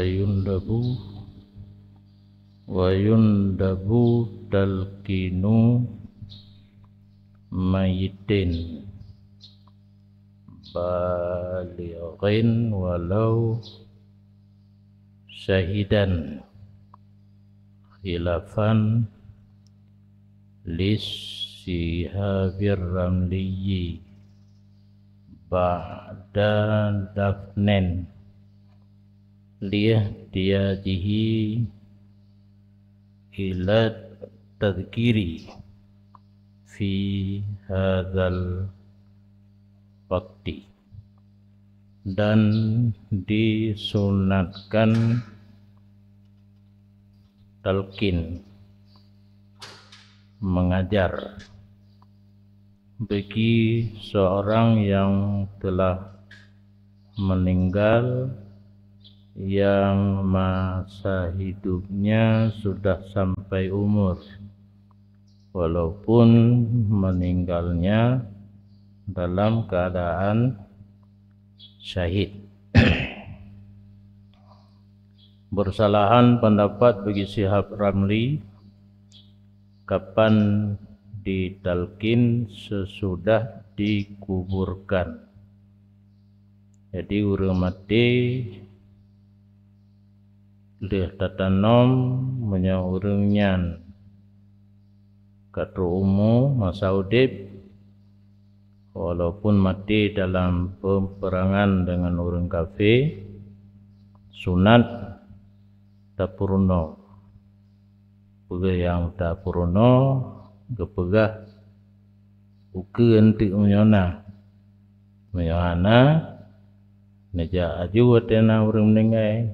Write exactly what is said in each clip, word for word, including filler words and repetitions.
Yundabu, wa yundabu talqinu mayyitin balighin walau syahidan, khilafan lis-Syihabir Ramliyyi ba'da dafnin lihtiyajihi ila tadhkiri fi hadzal waqti. Dan disunatkan talqin, mengajar, bagi seorang yang telah meninggal, yang masa hidupnya sudah sampai umur, walaupun meninggalnya dalam keadaan syahid. Bersalahan pendapat bagi Syihab Ramli, kapan ditalqin? Sesudah dikuburkan. Jadi, ureuëng maté lheueh tatanom, meunyoe ureuëng nyan ka trok umu masa udeb, walaupun maté dalam peperangan deungon ureuëng kafé, sunat tapeurunoe. Peue nyang tapeurunoe? Geupeugah ukeue eunteuk meunyoe na. Meunyoe hana, neujak aju watée na ureuëng meuninggai,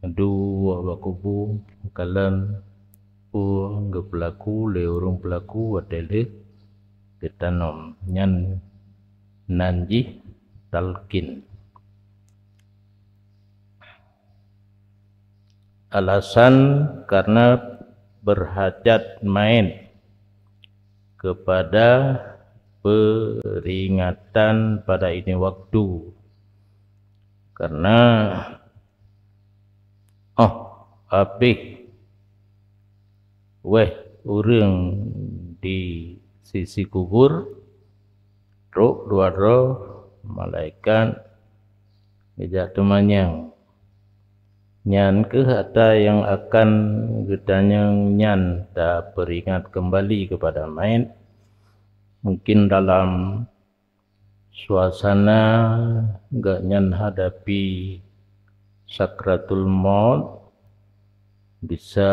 neuduek bak kubu, kalon peue geupeulaku lé ureuëng peulaku watée lheueh geutanom. Nyan nan jih talqin. Alasan karena berhajat mait kepada peringatan pada ini waktu. Karena, oh, habéh wéh ureuëng di sisi kubur, trok dua droe malaikat geujak teumanyong. Nyan kheueh ata nyang akan geutanyong nyan tapeuringat keumbali keupada mait. Mungkin dalam suasana gobnyan hadapi sakratul maut bisa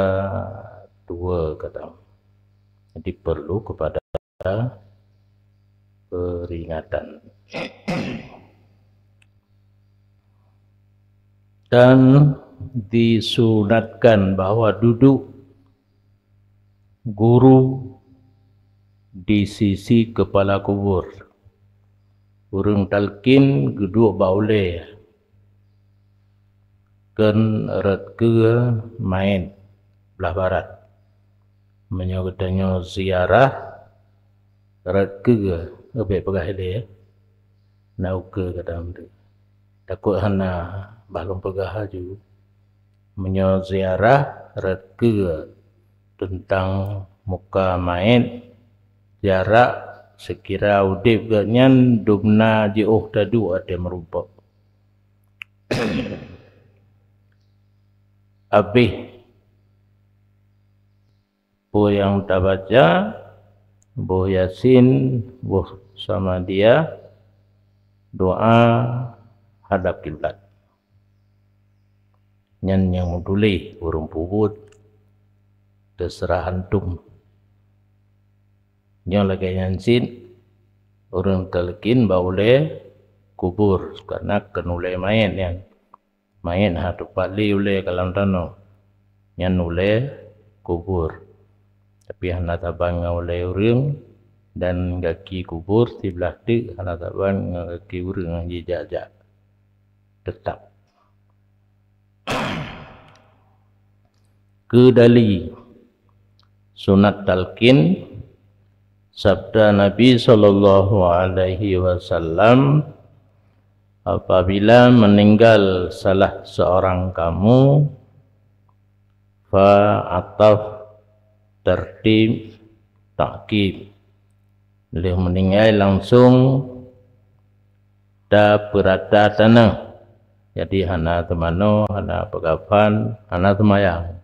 dua kadang. Jadi perlu kepada peringatan. Dan disunatkan bahwa duduk guru di sisi kepala kubur. Ureuëng talqin geuduek bak ulée keu rot keue mait blah barat. Meunyoe geutanyoe ziarah, rot keue, bék peugah ilée, na ukeue kadang tu. Takot hana, bah lôn peugah laju. Meunyoe ziarah, rot keue teuntang muka mait, jarak sekira udeb gobnyan dumna jiôh taduek watée meurumpok. Habéh peue nyang tabaca, boh Yasin, boh Samadiyah, doa hadap kiblat. Nyan nyang meutuléh ureuëng peubuet, teuseurah antum. Nyoe lagée nyan cit ureuëng talqin bak ulée kubur, karena keu ulée mait nyan. Mait hana teupat lé ulée ka lam tanoh, nyan ulée kubur. Tapi hana saban ngon ulée ureuëng, dan gaki kubur siblah teuk hana saban ngon gaki ureuëng nyang jijak-jak. Teutap. Keudali sunat talqin, sabda Nabi sallallahu alaihi wasallam, Apabila meninggal salah seorang kamu, fa ataf tertib takkib. Lheueh meuninggai langsong tapeurata tanoh. Jadi hana teumanoe, hana peukafan, hana teumayang.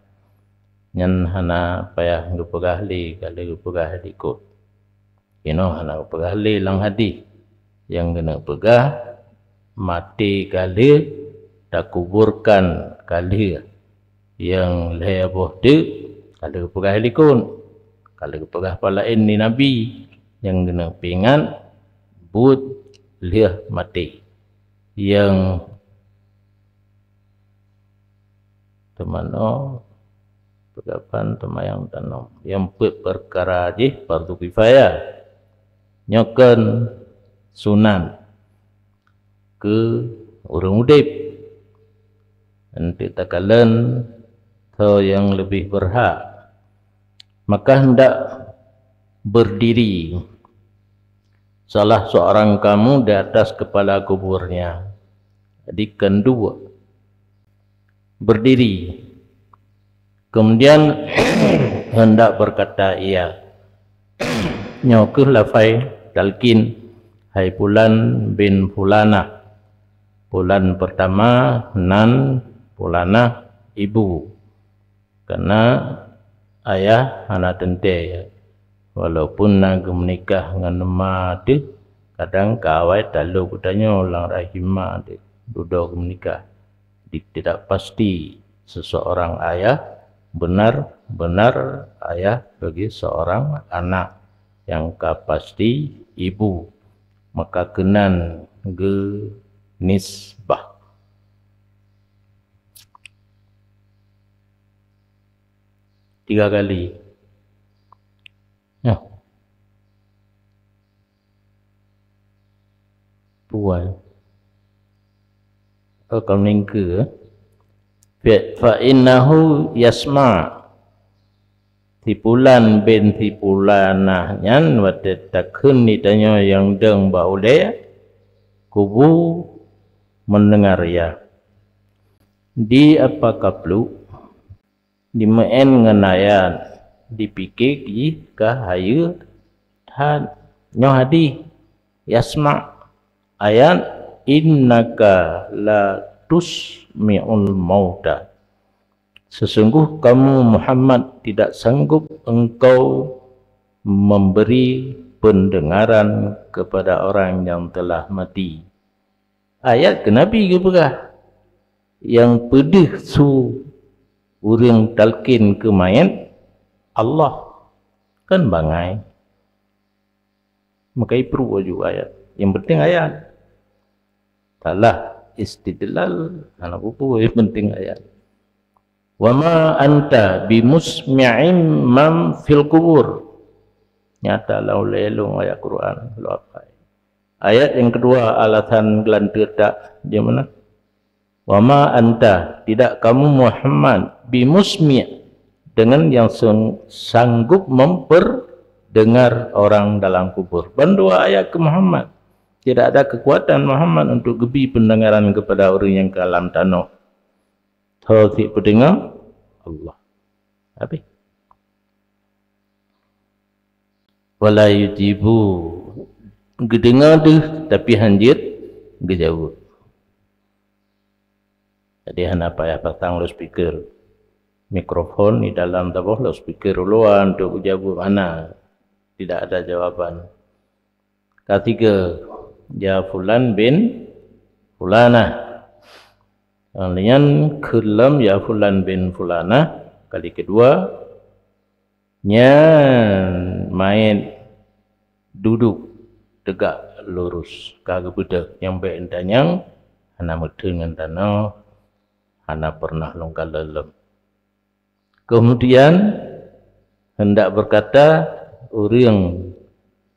Nyan hana payah geupeugah lé, ka lheueh geupeugah dikot. Inoe hana geupeugah lé lam hadis. Nyang geuneuk peugah, maté ka lheueh, takuburkan ka lheueh. Nyang lhée boh teuk ka lheueh geupeugah likot, ka lheueh geupeugah pat laén lé Nabi. Nyang geuneuk peuingat, buet lheueh maté. Nyang teumanoe, peukafan, teumayang tanoh. Nyang peuet peukara jih fardu kifayah. Nyoe kon sunat keu ureuëng udeb. Eunteuk takalon soe nyang leubeh beurhak, maka hendak berdiri salah seorang kamu di atas kepala kuburnya. Jadi kon dua, berdiri. Kemudian hendak berkata ia. Nyoe kheueh lafai talkin, hai fulan bin fulanah. Fulan pertama nan fulanah ibu. Karena ayah hana teuntée, walaupun na geumeunikah ngon ma teuh, kadang ka awai talo geutanyoe lam rahim ma teuh dudoe geumeunikah. Di-, tidak pasti seseorang ayah benar-benar ayah bagi seorang anak, nyang ka pasti ibu, maka keunan geunisbah. Tiga kali. Nyoe. Puai. Oh, kamu ningke. Fa, fa innahu yasma. Si pulan bin si pulanah nyan watée takheun di tanyoe nyang deueng bak ulée, kubu mendengar ia. Di apa kapluk? Dimeu'en ngon ayat, dipike jih ka hayeue that. Nyoe hadih, yasma', ayat, innaka la tusmi'ul mauta. Sesungguh kamu, Muhammad, tidak sanggup engkau memberi pendengaran kepada orang yang telah mati. Ayat keu Nabi geupeugah, nyang peudeuh su ureuëng talkin keu manyét, Allah, kan bangai. Maka ipruet laju ayat. Nyang penting ayat. Salah istidlal, hana peue-peue, nyang penting ayat. "Wa ma anta bimusmi'in man fil qubur." Nyata lam ulée lôn ayat Quran, lôn hafai. Ayat nyang keudua, alasan geulanteue that, di mana? "Wa ma anta," tidak kamu Muhammad, "bimusmi'," dengan yang seng-, sanggup memperdengar orang dalam kubur. Ban dua ayat keu Muhammad. Tidak ada kekuatan Muhammad untuk geubri pendengaran kepada ureuëng nyang ka lam tanoh. Tho sit peudeungoe Allah. Habis. Wala yujibu, geudeungoe deuh, tapi hanjeuet geujaweueb. Jadi hana payah pasang loudspeaker. Mikrofon di dalam taboh, loudspeaker u luwa untuk geujaweueb, hana. Tidak ada jawaban. Katiga, ya fulan bin fulanah. Nyang keu lom ya fulan bin fulanah. Kali keudua, nyan manyét duduk teugak lurus, ka geubeudôh. Nyang bék tanyong, hana meuteun ngon tanoh, hana pernah lôn kalon lom. Kemudian hendak berkata ureuëng,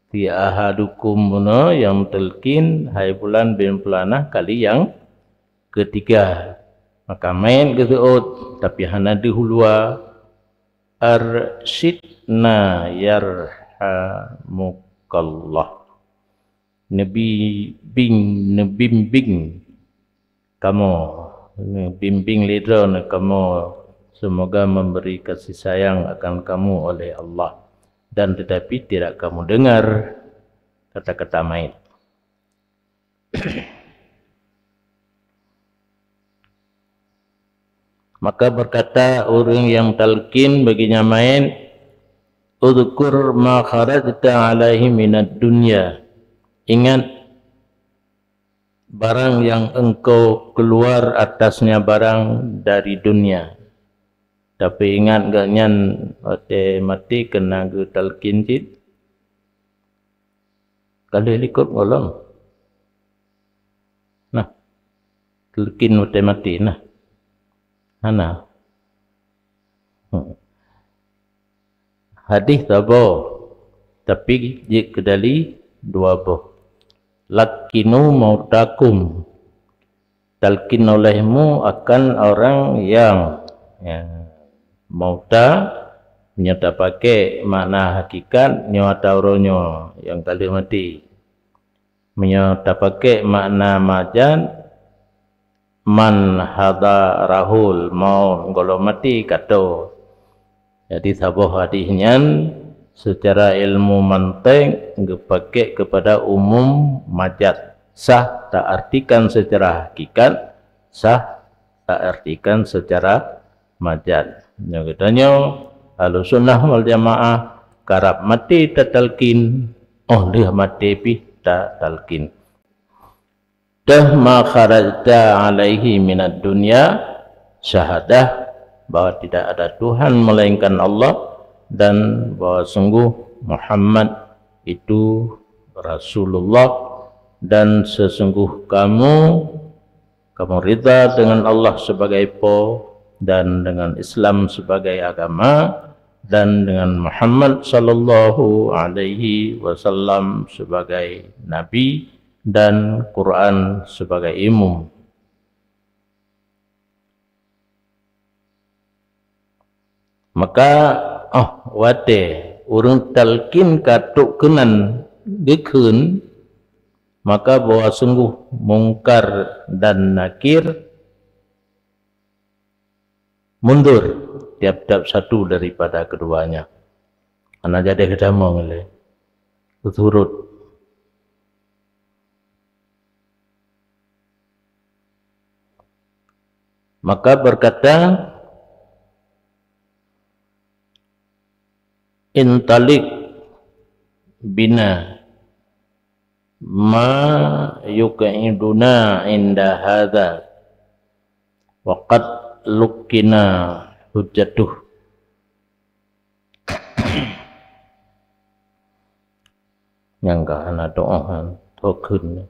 "Fi ahadukum," bunoe nyang talkin, "Hai fulan bin fulanah," kali nyang ketiga. Maka manyét geuseuôt, tapi hana deuh u luwa, "Arsyidna yarhamukallah." neubi-, bing, neubimbing kamoe, neubimbing lé Droeneuh kamoe, semoga memberi kasih sayang akan kamu oleh Allah, dan tetapi tidak kamu dengar kata-kata mait. Maka berkata ureuëng nyang talkin bagi nyang mait, "Udzkur ma kharajta alaihi minad dunya." Ingat barang yang engkau keluar atasnya barang dari dunia. Tapi ingat gobnyan watée maté keunan geutalkin cit. Ka lheueh likot gohlom. Nah, talkin watée maté nah. Hana. Hmm. Hadis saboh, tapi jeuet keu dali dua boh. "Lakkinu mautakum." Talkin olehmu akan orang yang, ya, mauta, meunyoe tapaké makna hakikat nyoe atawa uroe nyoe nyang ka lheueh maté. Meunyoe tapaké makna majaz, "Man hadarahul maut", gohlom maté ka tô. Jadi saboh hadis nyan seucara ilmu mantek geupaké keupada umum majaz, sah taartikan seucara hakikat, sah taartikan seucara majaz. Nyoe geutanyoe Ahlussunnah wal Jamaah karab maté tatalkin, óh lheueh maté pih tatalkin. Teuh ma kharajta alaihi minad dunya, syahadah bahwa tidak ada Tuhan melainkan Allah dan bahwa sungguh Muhammad itu Rasulullah, dan sesungguh kamu, kamu ridha dengan Allah sebagai Po dan dengan Islam sebagai agama dan dengan Muhammad sallallahu alaihi wasallam sebagai nabi dan Quran sebagai imum. Maka, óh watée ureuëng talkin ka trok keunan geukheun, maka bahwa sungguh Mungkar dan Nakir mundur tiap-tiap satu daripada keduanya. Hana jadi geutamong lé. Surut. Maka berkata, "Intalik bina ma yuq'iduna inda hadza, wa qad luqina hujjatuh." Nyang ka hana doa, han, tho kheun.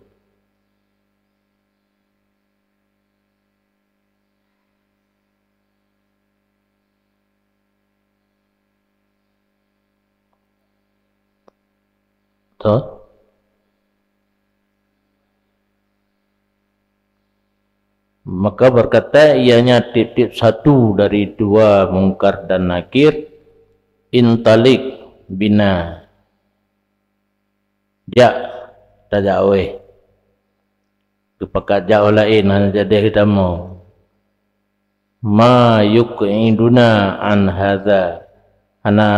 Tho. Maka berkata ianya tiep-tiep satu dari dua Mungkar dan Nakir, "Intalik bina." Jak, tajak wéh. Geupakat jak u laén, hana jadi geutamong. "Ma yuq'iduna an hadza." Hana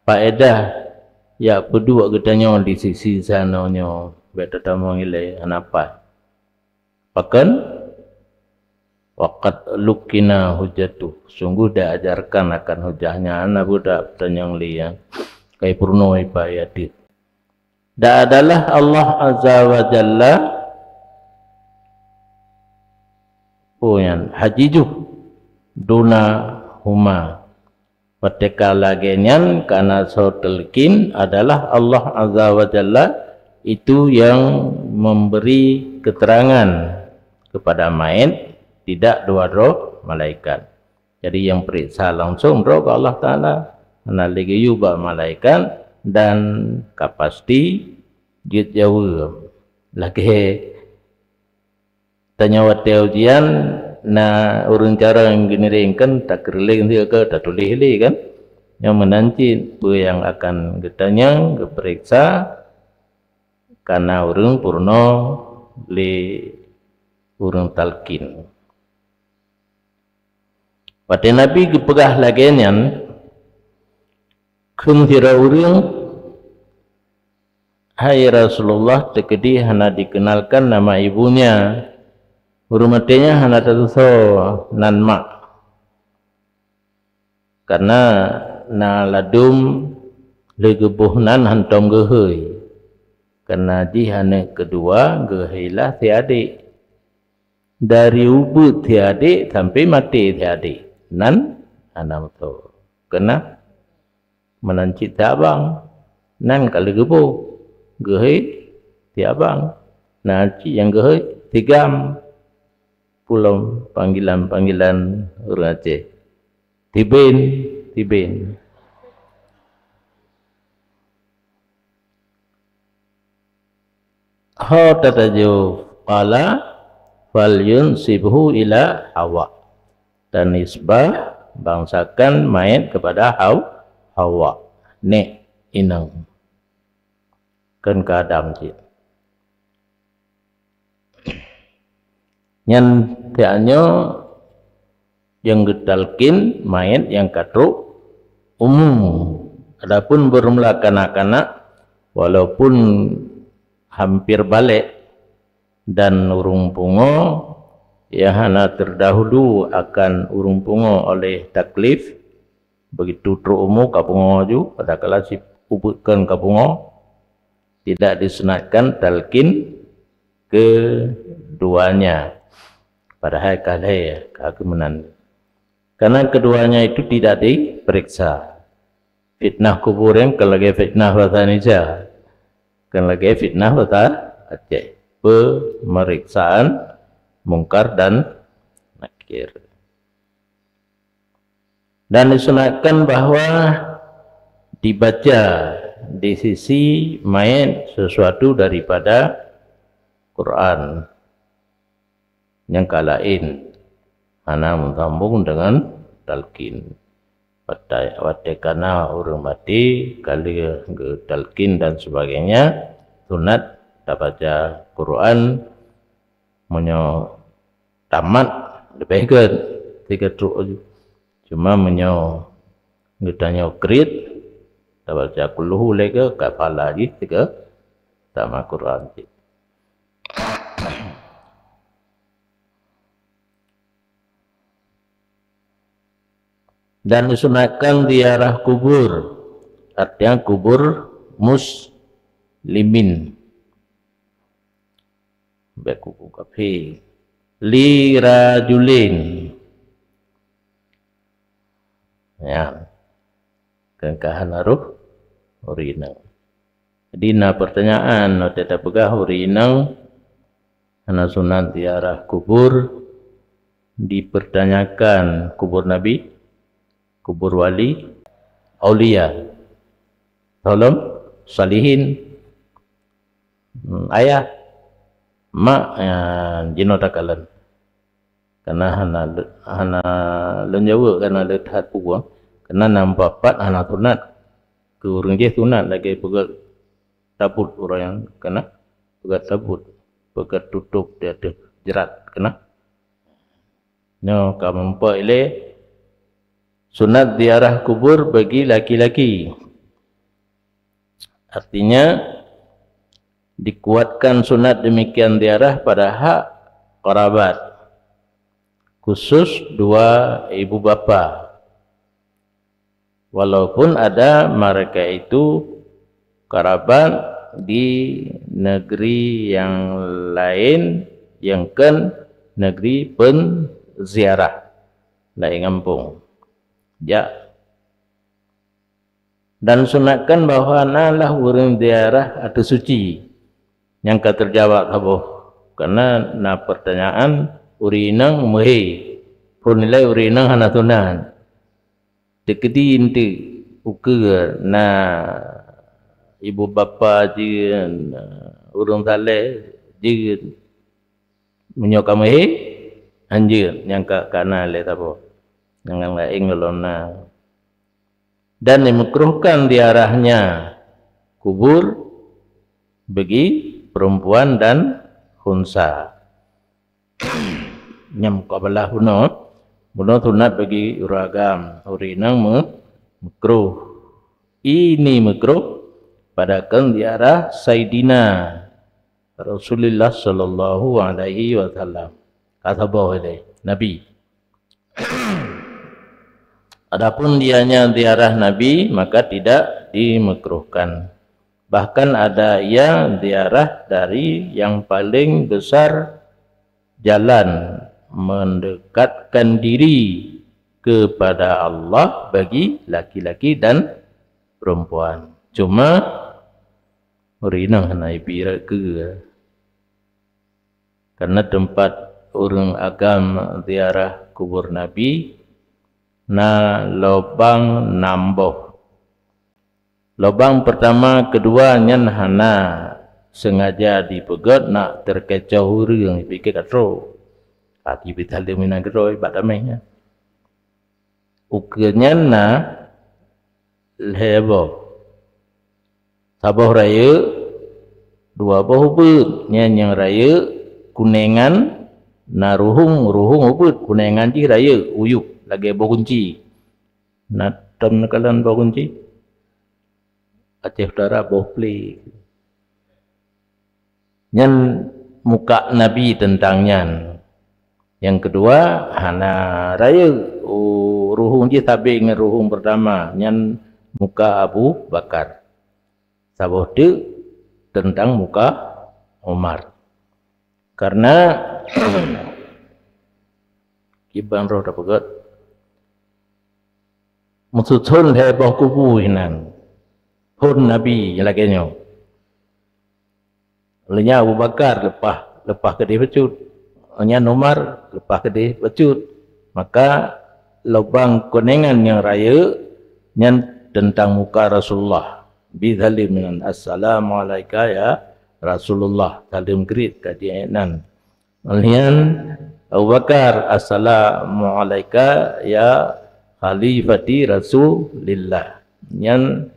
paedah jak peuduek geutanyoe di sisi sanoe nyoe. Bék tatamong ilée, hana paih. Pakon? "Wa qad luqina hujjatuh." Sungguh diajarkan akan hujahnya, hana budak tanyong liang. Kai peurunoe ipa yatim. Dan adalah Allah Azza wa Jalla, oh, nyan, hajijuh duna huma. Watée ka lagée nyan, kana soe talkin adalah Allah Azza wa Jalla, itu yang memberi keterangan kepada mait, tidak dua droe malaikat. Jadi nyang peuriksa langsung droe keu Allah Taala, hana lé geuyue bak malaikat, dan ka pasti jeuet jaweueb. Lagée tanyoe watée ujian, na ureuëng carông geuniréng kan, takeureuleng sigoe ka tatuléh lé kan. Nyang meunan cit peue nyang akan geutanyong, geupeuriksa, Kana ureuëng peurunoe lé ureuëng talkin. Watée Nabi geupeugah lagée nyan, kheun sidroe ureuëng, "Hai Rasulullah, teukeudi hana dikeunalkan nama ibunya, ureuëng maté nyan hana tatusoe nan mak." Karena na ladum lé geuboh nan hántom geuhôi, karena jih aneuëk keudua geuhôi lah si adék. Dari ubeuet si adék sampai maté si adék, nan hana meusoe. Keunan meunan cit si abang, nan ka lheueh geuboh, geuhôi si abang, na cit nyang geuhôi si gam. Pulom panggilan-panggilan ureuëng Aceh. Tiben, tiben. Ho tatajoh, qala, "Falyunsibhu ila Hawa." Dan nisbah bangsakan mayat kepada Haw-, Hawa, nek inong. Kan ka Adam cit. Nyan tiaknyoe nyang geutalkin mayat nyang ka trok umu. Adapun beureumeula kanak-kanak, walaupun hampir balek dan ureuëng pungo, nyang hana terdahulu akan ureuëng pungo oleh taklif, begitu trok umu ka pungo ju, kadang-kadang si ubeuet kon ka pungo, tidak disunatkan talkin keduanya. Padahai ka lhée, ka keumenan. Karena keduanya itu tidak diperiksa. Fitnah kubur nyan kon lagée fitnah basa Indonesia. Kon lagée fitnah basa Aceh. Pemeriksaan Mungkar dan Nakir. Dan disunatkan bahwa dibaca di sisi mayat sesuatu daripada Quran nyang ka laén, hana meusambong deungon talkin. Watée, watée kana ureuëng maté, ka lheueh geutalkin dan sebagainya, sunat tabaca Quran. Meunyoe tamat, leubeh gét, sigoe trok laju. Cuma meunyoe geutanyoe kriet, tabaca kulhu lé gét, ka pahala jih sigoe tamat Quran cit. Dan disunatkan ziarah kubur, artinya kubur muslimin. Bèk kubur kafé. Li rajulin. Ya. Keungkahan aruh ureueng inong. Jadi na pertanyaan, watèe tapeugah ureueng inong hana sunat ziarah kubur, dipertanyakan kubur nabi, kubur wali, aulia, tolong salihin, hmm, ayah, mak, ya, jinoe takalon. Kana hana le-, hana lôn jaweueb kana le that peue, kana na pat-pat hana sunat. Keu ureueng jih sunat lagèe peugöt tabut, ureueng nyang kana peugöt tabut, peugöt tutôp di ateueh jrat kana. Nyoe ka meurumpok ilèe sunat ziarah kubur bagi laki-laki. Artinya, dikuatkan sunat demikian ziarah pada hak kerabat, khusus dua ibu bapa. Walaupun ada mereka itu kerabat di negeri yang lain, yang kon negeri penziarah, laén gampông. Jak. Dan sunatkan bahwa na lah ureueng ziarah ateueh suci nyang ka teujaweueb saboh. Karena na pertanyaan ureueng inong meuhé, phôn ilèe ureueng inong hana sunat. Teukeudi eunteuk ukeue na ibu bapa jeuet, ureueng saleh jeuet, meunyoe ka meuhé, hanjeuet nyang ka, ka na lé saboh. Nyang laén gohlom na. Dan dimakruhkan ziarahnya kubur bagi perempuan dan khunsa. Nyang muqabalah bunoe, bunoe sunat bagi ureuëng agam, ureuëng inong me-, makruh. Ini makruh pada kan ziarah Saidina Rasulullah sallallahu alaihi wasallam. Ka saboh ilée Nabi. Adapun dianya ziarah Nabi, maka tidak dimakruhkan. Bahkan ada ia ziarah dari yang paling besar jalan mendekatkan diri kepada Allah bagi laki-laki dan perempuan. Cuma ureuëng inong hana ibi rot keue. Karena tempat ureuëng agam ziarah kubur Nabi na lobang nam boh. Lobang pertama, kedua nyan hana sengaja dipeugét nak teukecoh ureuëng, dipike ka trok. Aki bit taleuem inan keudroe bak damé nyan. Ukeue nyan na lhée boh. Saboh rayeuk, dua boh ubeut. Nyan nyang rayeuk kunengan, na ruhueng, ruhueng ubeut, kunengan jih rayeuk, uyueb lagée boh gunci. Na tom neukalon boh gunci? Aceh Utara boh ple. Nyan muka Nabi teuntang nyan. Nyang keudua, hana rayeuk, u-, ruhueng jih sabe ngon ruhueng peurtama, nyan muka Abu Bakar. Saboh teuk teuntang muka Umar. Karena kiban roh tapeugét, meususon lhée boh kubu hinan phon Nabi lagée nyoe. Lheueh nyan Abu Bakar leupah, leupah keudeh bacut. Lheueh nyan Umar leupah keudeh bacut. Maka lubang kunengan nyang rayeuk nyan teuntang muka Rasulullah. Bi saleuem nyan, "Assalamualaika ya Rasulullah." Saleuem kriet ka jeuet nan. Lheueh nyan Abu Bakar, "Assalamualaika ya khalifati Rasulillah." Nyan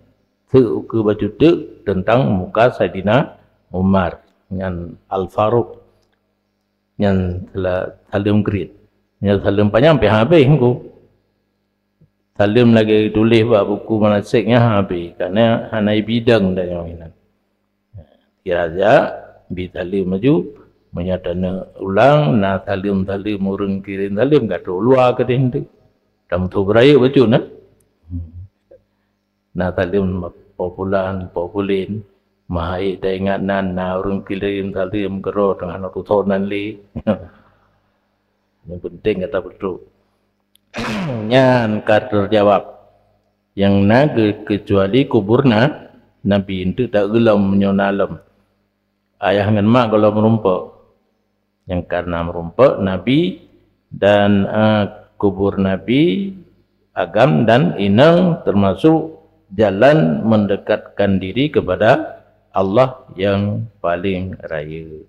teuk ukeue bacut teuk teuntang muka Saidina Umar, nyan Al-Faruq, nyan sala-, saleuem kriet. Nyan saleuem panyang pih habéh engku. Saleuem lagée tuléh bak buku manasik nyan habéh, karna hana ibidang tanyoe inan. Kira aja bi saleuem laju, meunyoe taneuk ulang, na saleuem-saleuem ureuëng kirém saleuem ka trok luwa keudeh teuk. Tameutoe beurayeuk bacut na. Na saleuem po pulan, po pulen, meuhai taingat nan, na ureuëng kirém saleuem keudroe teungoh na tutoe nan lé. Nyang penting gata peutrok. Nyan ka teujawab. Nyang na geu-, keucuali kubur na, Nabi, enteuk tageulom meunyoe na lom. Ayah ngon mak gohlom meurumpok. Nyang ka na meurumpok Nabi dan, eh, kubur Nabi, agam dan inong termasuk jalan mendekatkan diri kepada Allah yang paling raya.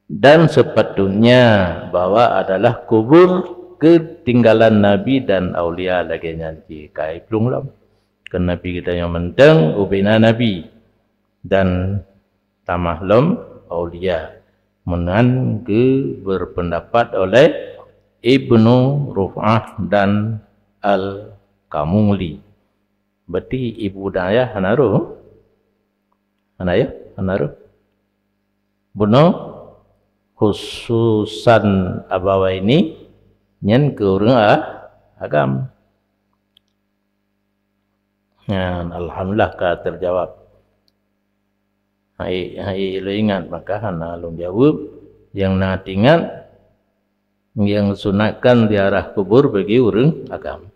Dan sepatutnya bahwa adalah kubur ketinggalan Nabi dan aulia lagée nyan cit. Kai plueng lom. Keu Nabi geutanyoe mantong ubena Nabi dan tamah lom aulia. Meunan geu berpendapat oleh Ibnu Ruf'ah dan Al-Kamuli. Berarti ibu dan ayah hana roh? Hana ya? Hana roh? Bunoe khususan abawaini nyan keu ureuëng a-, agam. Nyan, alhamdulillah ka teujawab. Hai, hai lôn ingat, maka hana lôn jaweueb. Nyang na teuingat, nyang sunatkan ziarah kubur bagi ureuëng agam.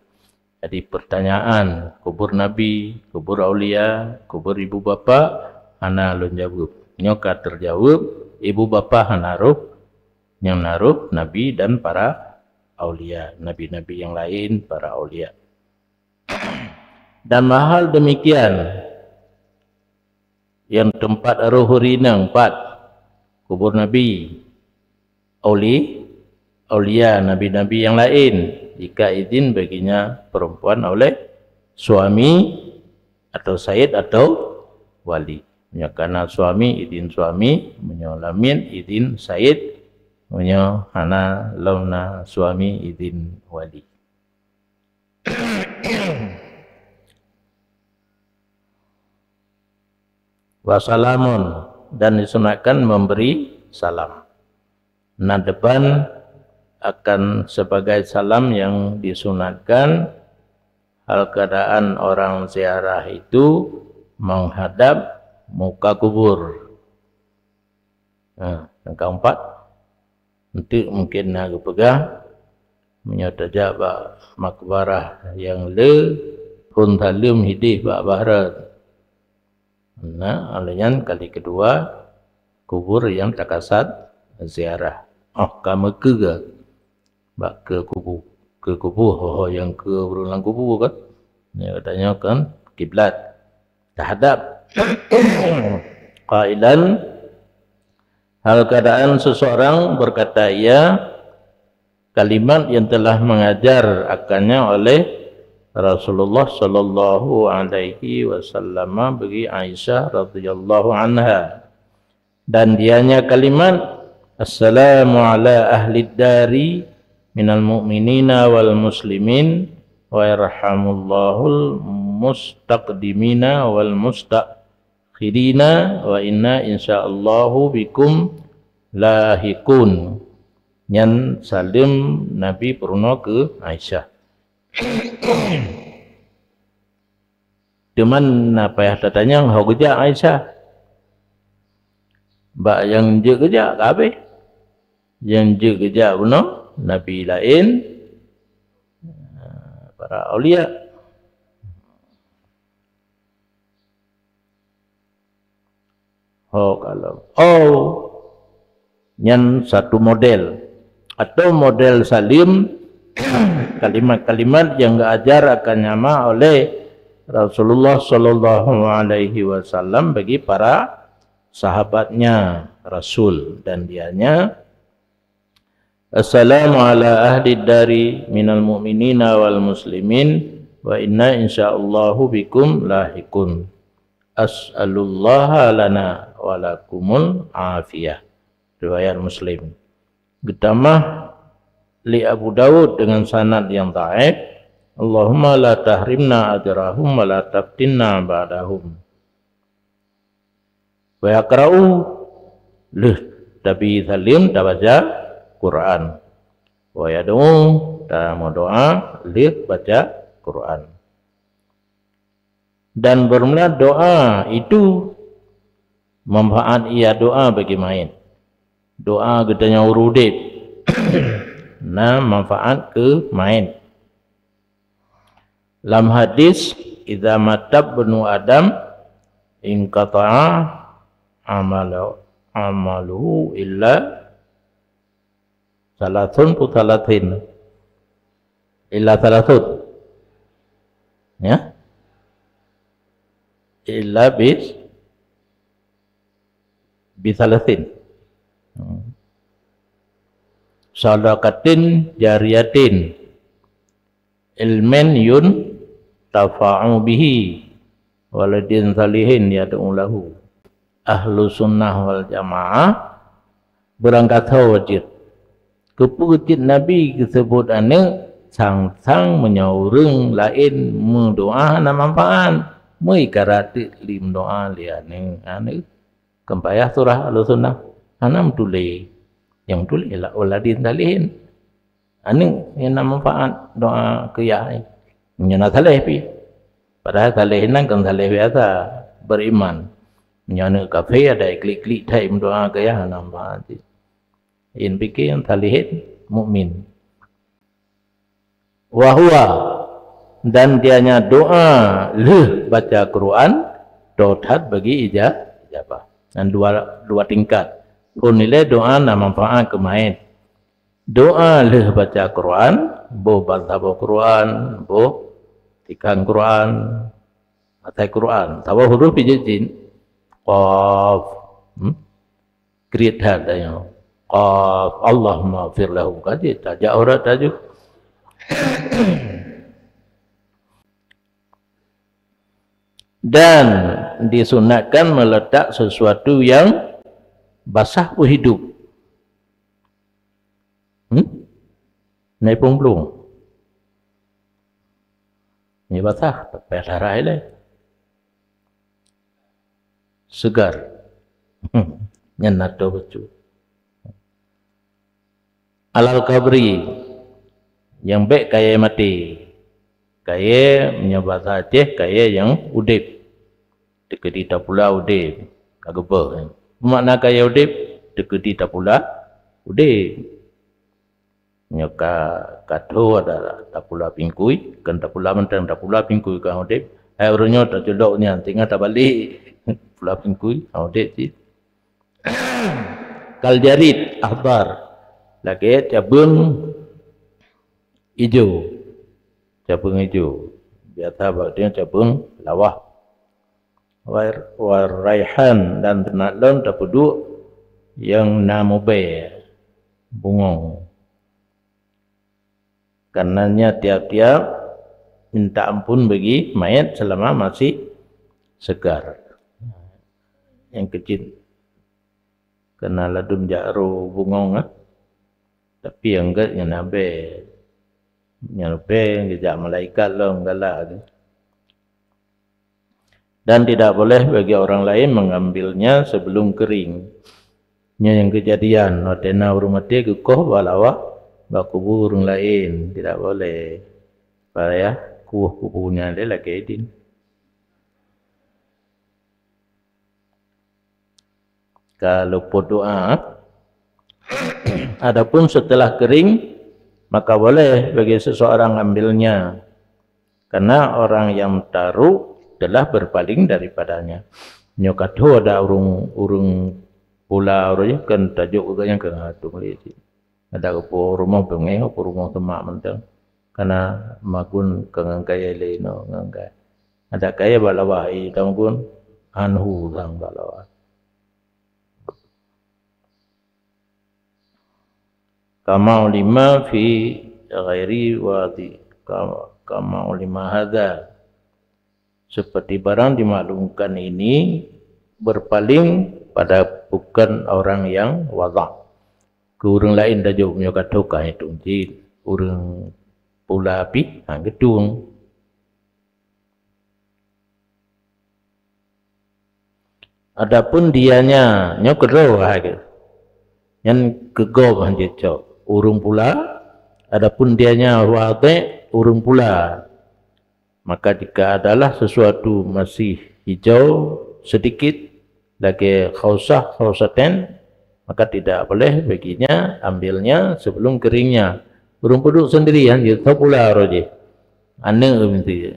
Jadi, pertanyaan kubur nabi, kubur aulia, kubur ibu bapa, hana lôn jaweueb. Nyoe ka teujaweueb, ibu bapa hana roh, nyang na roh nabi dan para aulia, nabi-nabi nyang laén, para aulia. Dan mahal demikian, nyang teumpat roh ureuëng inong pat kubur nabi, auli-, aulia, nabi-nabi nyang laén, jika izin baginya perempuan oleh suami atau sayyid atau wali. Meunyoe ka na suami, idin suami, meunyoe lamiet, idin said, meunyoe hana lom na suami, idin wali. Wasalamun, dan disunatkan memberi salam. Nadban akan sebagai salam yang disunatkan, hal keadaan orang ziarah itu menghadap muka kubur. Nah, yang keempat, enteuk mungkin na geupeugah, meunyoe tajak bak makbarah nyang le, phon saleuem hideh bak barat. Nah, lheueh nyan kali keudua, kubur nyang takasat ziarah. Oh, ka meukeue bak keu kubu, keu kubu, ho-ho nyang keu ureuëng lam kubu kan. Nyoe geutanyoe kan kiblat. Tahadab. Qailan, hal keadaan seseorang berkata ia, kalimat yang telah mengajar akannya oleh Rasulullah sallallahu alaihi wasallam bagi Aisyah radhiyallahu anha. Dan dianya kalimat, "Assalamu ala ahli dari minal mu'minina wal muslimin, wa yarhamullahul mustaqdimina wal mustakhirina, wa inna insyaallahu bikum lahiqun." Nyan saleuem Nabi peurunoe keu Aisyah. Teuma na payah tatanyong ho geujak Aisyah. Bak nyang jeuet geujak ka habéh. Nyang jeuet geujak bunoe nabi laén, para aulia. Ho kalau. Oh, nyan satu model. Atau model saleuem, kalimat-kalimat yang geuajar akan nyama oleh Rasulullah sallallahu alaihi wasallam bagi para sahabatnya Rasul, dan dianya, "Assalamu ala ahli dari minal mu'minina wal muslimin, wa inna insyaallahu bikum lahiqun. As'alullaha lana wa lakumul afiyah." Riwayat Muslim. Geutamah li Abu Daud dengan sanad yang dhaif, "Allahumma la tahrimna ajrahum wa la taftinna ba'dahum." Wa yaqra'u, lheueh tabi saleuem tabaca Quran. Wa yad'u, tameudoa lheueh baca Quran. Dan bermula doa itu, manfaat ia doa bagi mayit. Doa geutanyoe ureuëng udeb na manfaat keu mayit. Lam hadis, "Idza mata ibnu Adam inqata'a amalu, amaluhu illa salasun pu salasin." Illa salasun. Ya. Illa bis, bisalasin. Hmm. Sadaqatin jariyatin. Ilmin yuntafa'u bihi, waladin salihin yad'u lahu. Ahlu sunnah wal jamaah beurangkasoe jeuet. Keupeue cit Nabi geuseubut aneuëk, sang-sang meunyoe ureuëng laén meudoá hana manfaat, meuikarat teuk lé meudoá lé aneuëk, aneuëk. Kan payah surah Ahlu Sunnah hana meutuléh. Nyang meutuléh la waladin salihin. Aneuëk nyang na manfaat doa keu yah. Nyan na saleh pih. Padahai saleh nyan kon saleh biasa, beriman. Meunyoe aneuëk kafé ada klik-klik thai meudoa keu yah hana manfaat cit. Yin pikir salihin mukmin. Wa huwa, dan dianya doa lheueh baca Quran, toh that bagi ija-, ijabah. Dan dua, dua tingkat. Phon ilée doa na manfaat keu mayét. Doa lheueh baca Quran, boh ban saboh Quran, boh tikan Quran, asai Quran, saboh huruf ijin-jin. Qaf. Hmm? Kriet that tanyoe. Qaf, Allahumma fir lahu. Ka jeuet tajak urat taju. Dan disunatkan meletak sesuatu yang basah pun hidup. Hmm? Nai pong blong. Ni basah, tapi darah ilai. Segar. Nyan nato bacut. Alal qabri, nyang bék kayée maté. Kayée meunyoe basa Aceh, kayée nyang udeb. Teukeudi tapula udeb, ka geubeuh. Makna kayée udeb, teukeudi tapula udeb. Nyoe ka, ka tho ada tapula pingkui, kan tapula mantong, tapula pingkui ka udeb. Hai ureuëng nyoe taculok nyan, tinggai tabalek. Pula pingkui, ha udeb cit. Kal jarid akhdar, lagée cabeueng ijo. Cabeueng ijo. Biasa bak dia cabeueng lawah. War, war raihan, dan teunak lom tapeuduek nyang na mubée bungong. Karenanya tiap-tiap minta ampun bagi mayat selama masih segar. Nyang keucit kena ladum jak ro bungong ah. Tapi nyang gét nyan abée. Nyan abée geujak malaikat lom galak tu. Dan tidak boleh bagi orang lain mengambilnya sebelum kering. Nyoe nyang keujadian watée na ureuëng maté geukoh bak lawah bak kubu ureuëng laén, tidak boleh. Payah kueh kubu nyan lé lagée idin. Ka luput doa. Adapun setelah kering, maka boleh bagi seseorang ambilnya, karena orang yang taruh telah berpaling daripadanya. Nyoe ka tho ada ureuëng, ureuëng pula ureuëng kan tajok keu gobnyan keu ngatu meulisit. Ada geupeu rumoh beungéh, geupeu rumoh teumak mantong. Karena magun ka ngon kayée lé inoe ngon kayée. Ada kayée bak lawah, eh, tagun anhu sang bak lawah. Kama ulima fi ghairi wadi, kama, kama ulima hadza. Seperti barang dimaklumkan ini berpaling pada bukan orang yang wada. Keu ureuëng laén tajok meunyoe ka tho ka hitong cit ureuëng pula pih, ha, geutueng. Adapun dianya, nyoe keudroe hai geuh. Nyan keu gob han jeuet cok. Ureuëng pula, adapun dianya wadék ureuëng pula. Maka jika adalah sesuatu masih hijau sedikit, lagée khausah, khausaten, maka tidak boleh baginya ambilnya sebelum keringnya. Ureuëng peuduek sendiri han jeuet tho pula roh jih. Aneuëk meusti.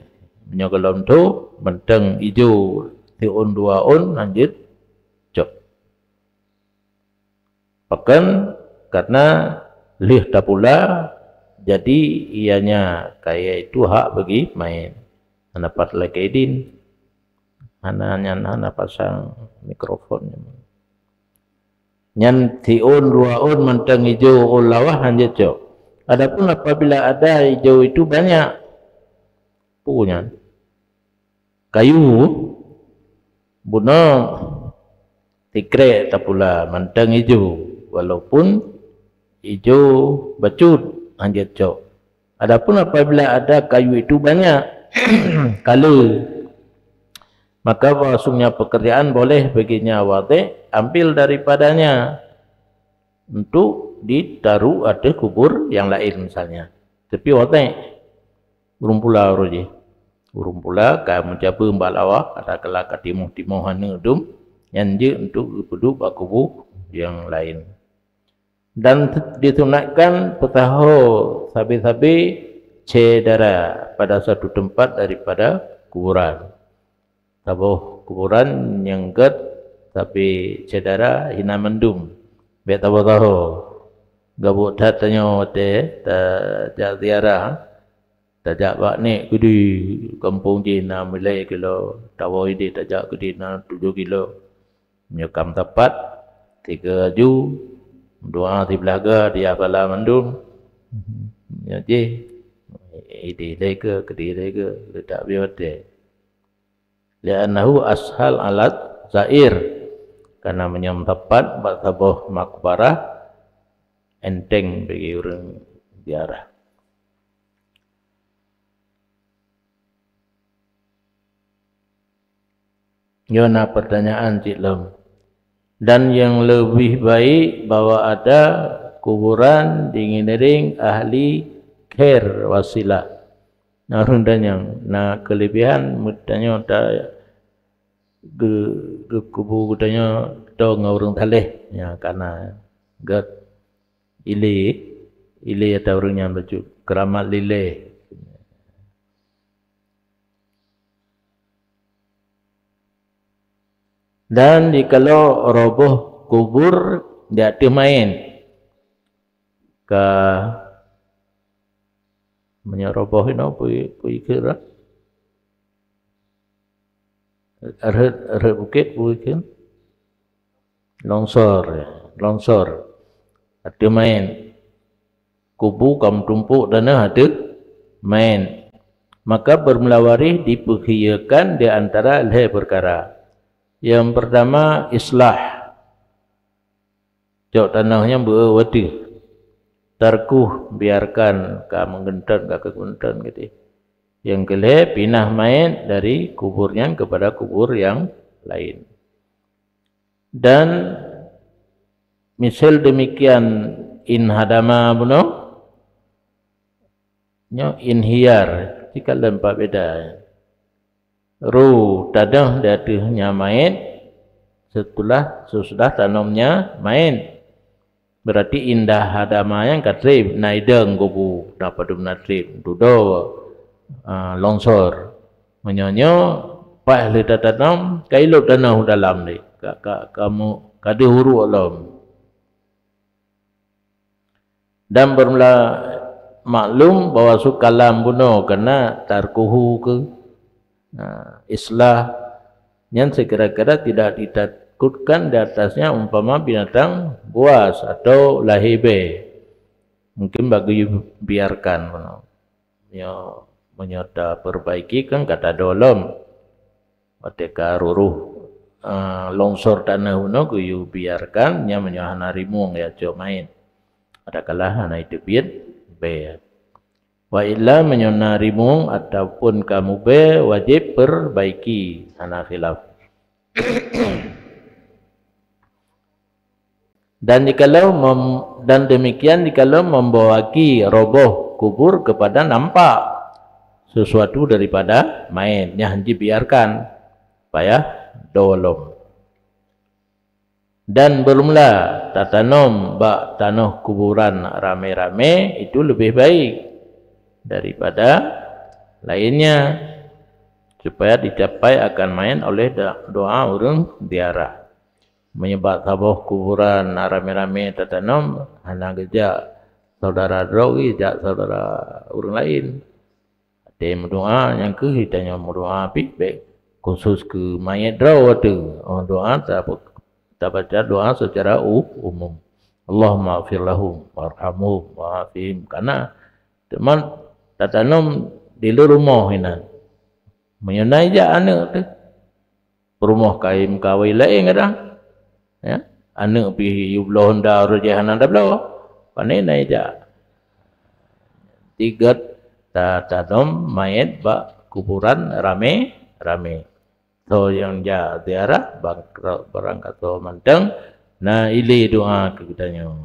Meunyoe gohlom tho, mantong ijo siôn dua ôn han jeuet cok. Pakon? Karena lheueh tapula, jadi ianya kayée itu hak bagi mayét. Hana pat lagée idin. Hana nyan, hana pasang mikrofon. Nyan siôn dua ôn mantong ijo ôn lawah han jeuet cok. Adapun apabila ada ijo itu banyak, peue nyan? Kayu bunoe sikrek tapula mantong ijo, walaupun ijo bacut han jeuet cok. Adapun apabila ada kayu itu banyak, kale, maka bahwasanya pekerjaan boleh baginya wadék ambil daripadanya untuk ditaruh ateueh kubur yang lain misalnya. Tapi wadék, ureuëng pula roh jih. Ureuëng pula ka meujabeue bak lawah, katakanlah ka timoh-timoh aneuëk dum, nyan jeuet untuk geupeuduek bak kubu nyang laén. Dan disunatkan peusaho sabe-sabe cedara pada satu tempat daripada kuburan. Saboh kuburan nyang gét sabe cedara hina mandum. Bék saboh-saboh. Gabuk that tanyoe watée tajak ziarah, tajak bak nek keudeh gampông jih na meulée kilo, tawoe ideh tajak keudeh na tujoh kilo. Meunyoe ka meusapat, tiga aju, doa siblaih ga, dia pala mandum. Nyoe jih, ideh lé keu, keudeh lé keu, leutak biote. Li'annahu ashal alat zair, karena meunyoe meusapat bak saboh makbarah, enteng bagi ureuëng ziarah. Nyoe na pertanyaan cit lom. Dan yang lebih baik bahwa ada kuburan di ngiring ahli khair wasilah. Na ureuëng tanyong, na kelebihan meutanyoe ta geu-, geukubu geutanyoe toe ngon ureuëng saleh, nyan kana gét ilée, ilée ata ureuëng nyan bacut keuramat lilée. Dan jikalau roboh kubur di ateueh maén, ka meunyoe roboh inoe peue, peue ikheun lah. Rhët, rhët bukét peue ikheun? Longsor, ya. Longsor. Ateueh maén. Kubu ka meutumpôk tanoh ateueh maén. Maka bermula waréh dipeuhiyekan di antara lhée peukara. Yang pertama, islah. Cok tanoh nyan beu-e wateueh. Tarkuh, biarkan, ka meugeunton, ka keugeunton gitu. Yang keulhée, pinah maét dari kubur nyan kepada kubur yang lain. Dan misal demikian inhadama bunoe, nyoe inhiyar, jika lempat beda. Ru tanoh di ateueh nya maét, setelah, sesudah tanom nya maét. Berarti inhadama nyan ka treb, na idong kubu, na padub na treb, dudoe, a, longsor. Meunyoe nyoe paih lheueh tatanom, ka ilop tanoh u dalam lé, ka, ka, ka mu-, ka deuh uruek lom. Dan bermula maklum bahwa su kalam bunoe kana tarkuhu keu, nah, islah nyan sekira-kira tidak ditakutkan di atasnya umpama binatang buas atau lahé bée. Mungkin bagi biarkan bunoe. Nyoe, meunyoe tapeurbaiki kan ka tadoe lom. Watée ka ruruh, eh, longsor tanoh bunoe geuyue biarkan, nyan meunyoe hana rimueng ya cok maén. Adakala hana iteubiet bée. Wa illa meunyoe na rimueng ataupun ka mubée, wajéb peurbaiki, hana khilaf. Dan jikalau mem-, dan demikian jikalau membawaki roboh kubur kepada nampak sesuatu daripada maét, nyan dibiarkan, payah doe lom. Dan bermula tatanom bak tanoh kuburan ramé-ramé, itu lebih baik daripada lainnya, supaya dicapai akan maén oleh da-, doa ureuëng ziarah. Meunyoe bak saboh kuburan na ramé-ramé tatanom, hana geujak saudara droe, geujak saudara ureuëng laén. Watée meudoá, nyang kheueh tanyoe meudoá pih bék khusos keu manyét droe teuh. Oh, doá ta-, tabaca doá secara u-, umum. Allahumma ighfir lahum warhamhum wa'afihim. Kana teuma tatanom di luwa rumoh inan. Meunyoe na ijak aneuëk teuh, peurumoh kayém kawé laén kadang. Ya, aneuëk pih yue bloe honda roh jih hana tabloe. Pane na ijak. Tiget ta-, tanom manyét bak kuburan ramé-ramé. Soe nyang jak ziarah, bang-, barangkasoe mantong na ilée doa keu geutanyoe.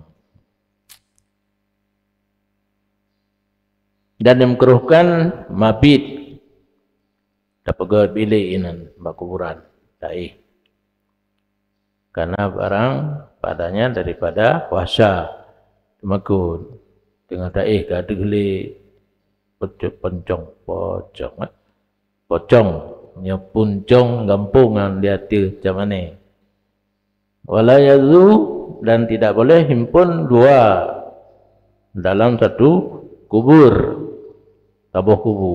Dan dimakruhkan mabit, tapeugét bilék inan bak kuburan, taéh. Karena barang padanya daripada wahsya, teumakot. Teungoh taéh ka deuh lé pocong, pocong, eh, pocong, nyoe puncong gampông nyan di ateueh camané. Wala yazu, dan tidak boleh himpon dua dalam satu kubur, saboh kubu,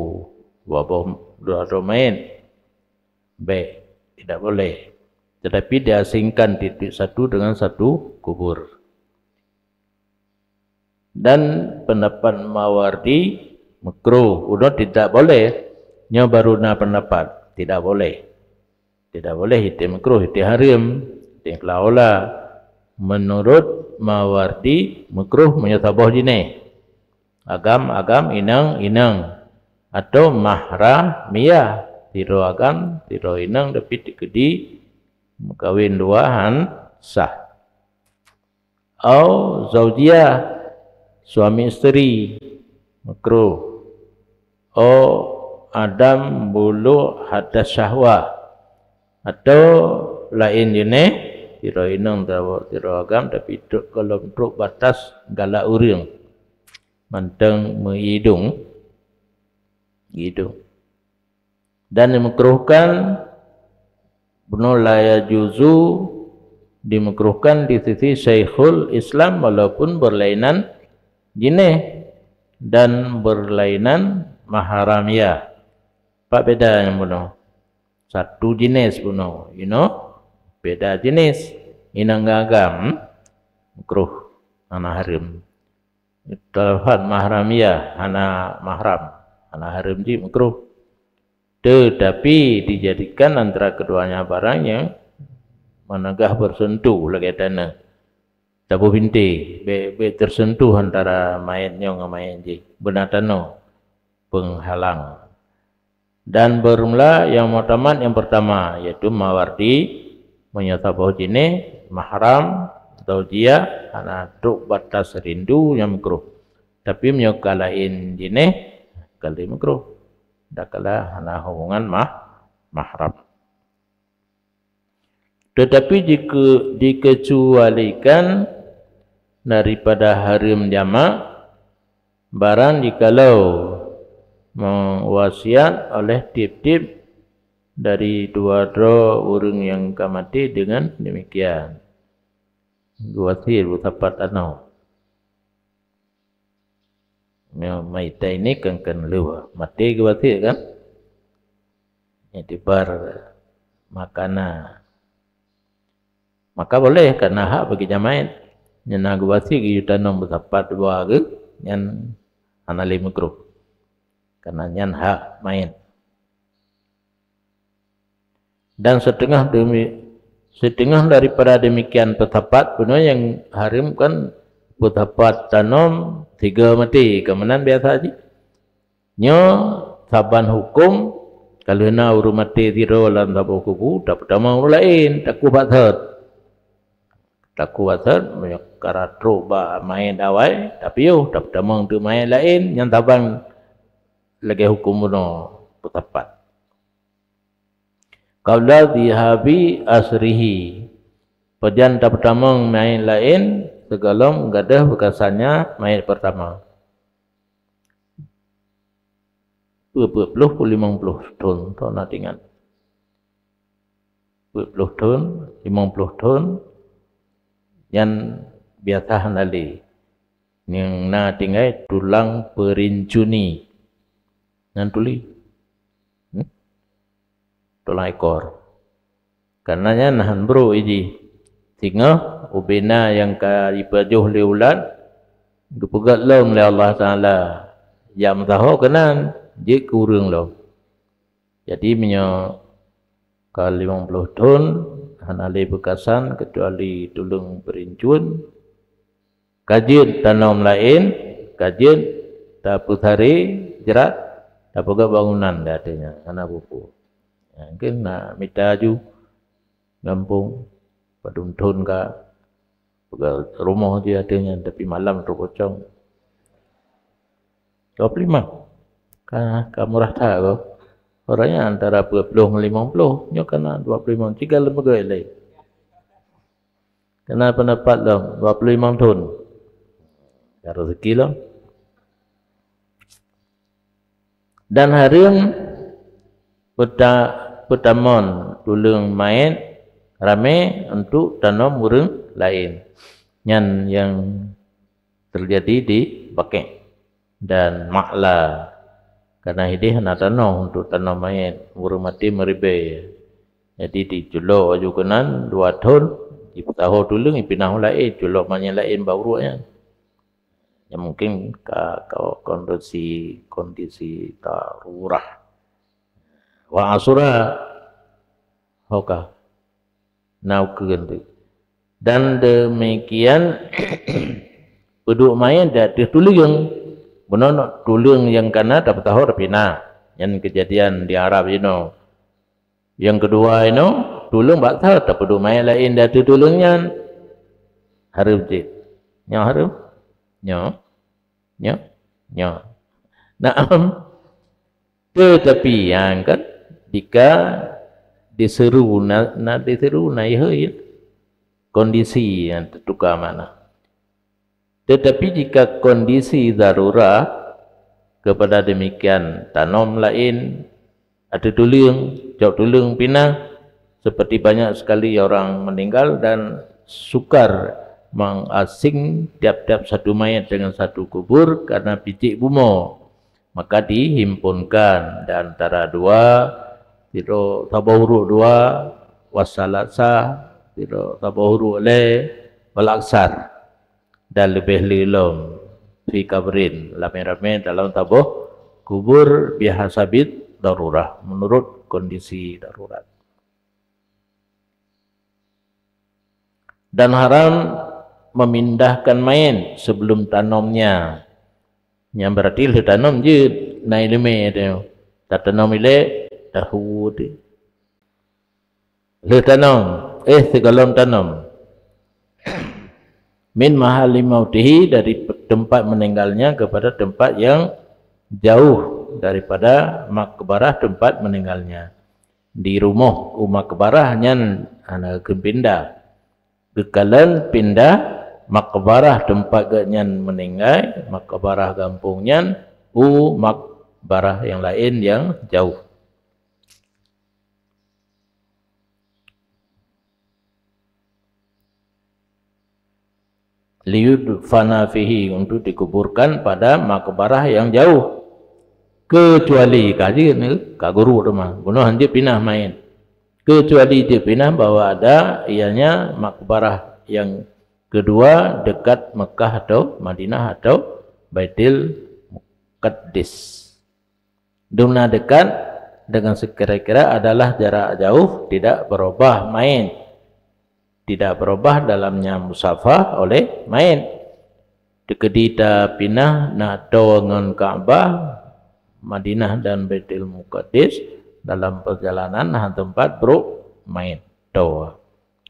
dua boh, dua droe manyét. Bék, tidak boleh. Tetapi diasingkan titik satu dengan satu kubur. Dan pendapat Mawardi makruh, udah tidak boleh. Nyoe baru na pendapat, tidak boleh. Tidak boleh, itu makruh, itu haram, itu keulaola. Menurut Mawardi, makruh meunyoe saboh jinéh. Agam-agam, inong-inong. Atau mahramiyah, sidroe agam, sidroe inong, tapi teukeudi meukawen dua han sah. Au zaujiyah, suami isteri, makruh. Au adam bulu hadas syahwah, atau laén jeuneh, sidroe inong atawa sidroe agam, tapi trok, gohlom trok batas galak ureuëng, mantong meuidong, idong. Dan dimakruhkan, bunoe la yajuzu, dimakruhkan di sisi Syekhul Islam walaupun berlainan jinéh dan berlainan mahramiyah. Apa beda nyang bunoe? Satu jinéh bunoe, you know, beda jinéh. Inong agam makruh, hana haram. Talafat mahramiyah, hana mahram, hana haram jih, makruh. Tetapi dijadikan antara keduanya barang yang manegah bersentuh lagée taneuh. Taboh bintéh, bék, bék tersentuh antara manyét nyoe ngon manyét jih. Beuna tanoh penghalang. Dan bermula yang muktamad yang pertama, yaitu Mawardi, meunyoe saboh jinéh, mahram, zaujiyah, hana trok batas rindu nyang makruh. Tapi meunyoe ka laén jinéh, ka lheueh makruh. Dakala hana hubungan mah-, mahram. Tetapi jike-, dikecualikan daripada haram jamak, barang jikalau meuwasiat oleh tieb-tieb dari dua droe ureuëng nyang ka maté dengan demikian. Geuwasiet beusapat tanoh. Nyoe maita ini kan, kan lheueh maté geuwasiet kan? Iktibar makana. Maka boleh, karena hak bagi jamaah. Nyan na geuwasiet geuyue tanom beusapat dua geuh, nyan hana lé makruh. Karena nyan hak mait. Dan setengah demi-, setengah daripada demikian peusapat, bunoe nyang haram kan peusapat tanom sigoe maté, keumanan biasa jih. Nyoe saban huköm, ka lheueh na ureuëng maté sidroe lam saboh kubu, tapeutamong ureuëng laén, takueh bak sot. Takueh bak sot, meunyoe ka trok bak manyét awai, tapiôh, tapeutamong teuk manyét laén, nyan saban lagée huköm bunoe peusapat. Qabla dzihabi asrihi. Pajan tapeutamong manyét laén sigohlom gadôh beukasannya manyét peurtama. Peuet ploh, limong ploh thon, thon na tingat. Peuet ploh thon, limong ploh thon, nyan biasa hana lé. Nyang na tinggai tulang peurincuni. Nyan tuli. Hmm? Tulang ekor. Karena nyan hán brok jih. Singoh ubena nyang ka jipajoh lé ulat, geupeugét lom lé Allah Taala, jak meusaho keunan, jeuet keu ureuëng lom. Jadi, meunyoe ka limong ploh thon, hana lé beukasan keucuali tuleueng peurincun, ka jeuet tanom laén, ka jeuet tapeusaré jrat, tapeugét bangunan, di ateueh nyan hana peue-peue. Mungken na mita aju gampông, padum thon ka peugét rumoh jih ateueh nyan, tapi malam teupocong. Dua puluh lima. Ka, ka murah that ko. Uroe nyan antara dua puluh ngon limong puluh, nyoe kana dua puluh lima, tinggai lembaga laén. Kana pendapat lom, dua puluh lima thon. Ka rezeki lom. Dan hareuem peuta-, peutamong tuleueng manyét ramé untuk tanom ureuëng laén. Nyan nyang teujadi di Baqi' dan Ma'la. Karena ideh hana tanoh untuk tanom manyét, ureuëng maté meuribée. Jadi, jiculok aju keunan dua thon, jipeusaho tuleueng, jipinah u laén, culok manyét laén bak uruek nyan. Ya, mungkin ka, ka kondisi, kondisi darurah. Wa asura, Ho ka. Na ukeuen teuk. Dan demikian peuduek manyét di ateueh tuleueng. Bunoe tuleueng nyang kana tapeutaho tapinah. Nyan keujadian di Arab jinoe. Nyang keudua inoe, tuleueng bak that tapeuduek manyét laén di ateueh tuleueng nyan. Hareuem cit. Nyoe hareuem? Nyoe? Nyoe? Nyoe. Naam. Teutapi, nyan kan, jika diseuru, na, na diseuru, na ihôi, kondisi nyang teutuka makna. Teutapi jika kondisi darurat, kepada demikian tanom laén ateueh tuleueng, cok tuleueng pinah, seperti banyak sekali orang meninggal dan sukar mengasing tiap-tiap satu mayat dengan satu kubur karena picék bumoe, maka dihimpunkan di antara dua, sidroe saboh uruek dua, wasalasah, sidroe saboh uruek lhée, walaksar, dan leubeh le lom, fi qabrin, ramé-ramé dalam saboh kubur, bihasabid darurah, menurut kondisi darurat. Dan haram memindahkan mayét sebelum tanomnya. Nyan berarti lheueh tanom jeuet, na ileumé teuh. Tatanom ilée, tahu teuh. Lheueh tanom, eh, sigohlom tanom. Min mahalli mautihi, dari pe-, tempat meninggalnya kepada tempat yang jauh daripada makbarah tempat meninggalnya. Di rumoh u makbarah nyan hana geupindah. Geukalon pindah makbarah tempat geuhnyan meuninggai, makbarah gampông nyan, u makbarah nyang laén nyang jauh. Liyudfana fihi, untuk dikuburkan pada makbarah yang jauh. Kecuali ka jeuet, ka guruk teuma, bunoe hanjeuet pinah mayét. Kecuali jeuet pinah bahwa ada ianya makbarah yang kedua dekat Mekah atau Madinah atau Baitul Muqaddis. Dumna dekat dengan sekira-kira adalah jarak jauh, tidak berubah mayét. Tidak berubah dalamnya musafah oleh mayét. Teukeudi tapinah na toe ngon Ka'bah, Madinah dan Baitul Muqaddis dalam perjalanan hana teumpat brok mayét toe.